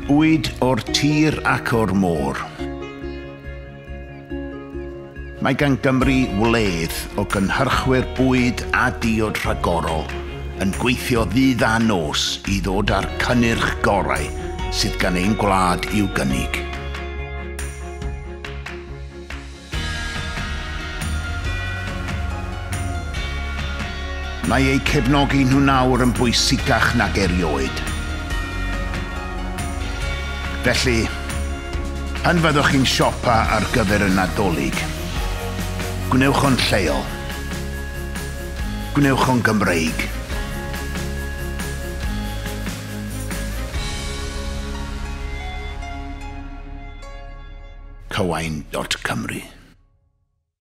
Bwyd o'r tir ac o'r môr. Mae gan Gymru wledd o gynhyrchwyr bwyd a diod rhagorol yn gweithio ddydd a nos i ddod â'r cynnyrch gorau sydd gan ein gwlad i'w gynnig. Mae eu cefnogi nhw nawr yn bwysicach nag erioed. Felly, pan fyddwch chi'n siopa ar gyfer y Nadolig, gwnewch o'n lleol. Gwnewch o'n Gymreig. Cywain.Cymru.